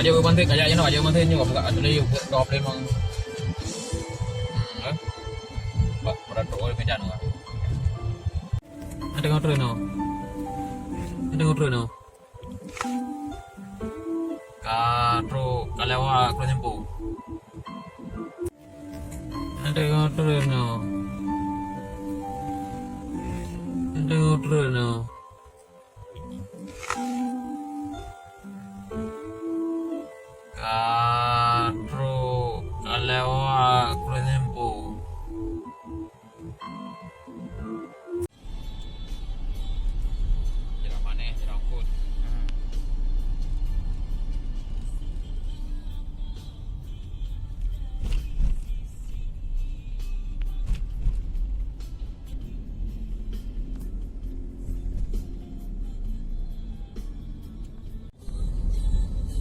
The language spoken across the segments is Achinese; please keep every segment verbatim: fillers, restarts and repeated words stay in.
Aja bantai, kajak je noh, aja bantai nyoe, buka atu lagi, buka dua puluh lima. Hmm, eh. Bak, pada trok oleh meja noh. Ada kontrol noh. Ada kontrol noh. Ka trok, ka lewat, ka nyempu. Ada kontrol noh. Ada kontrol noh. Ka trok, ka lewat, ka nyempu. Jalan manéh, jalan angkut.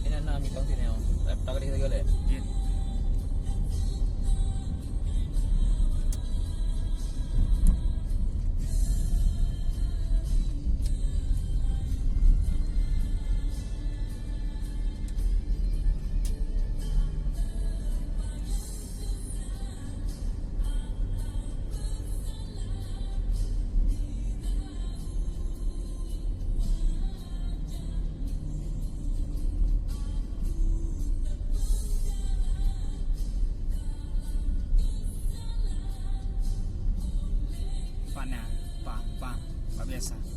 Ini na mitong sini, oh. Tapi tak ada lagi, leh. Jin. Pana, pam, pam, luar biasa.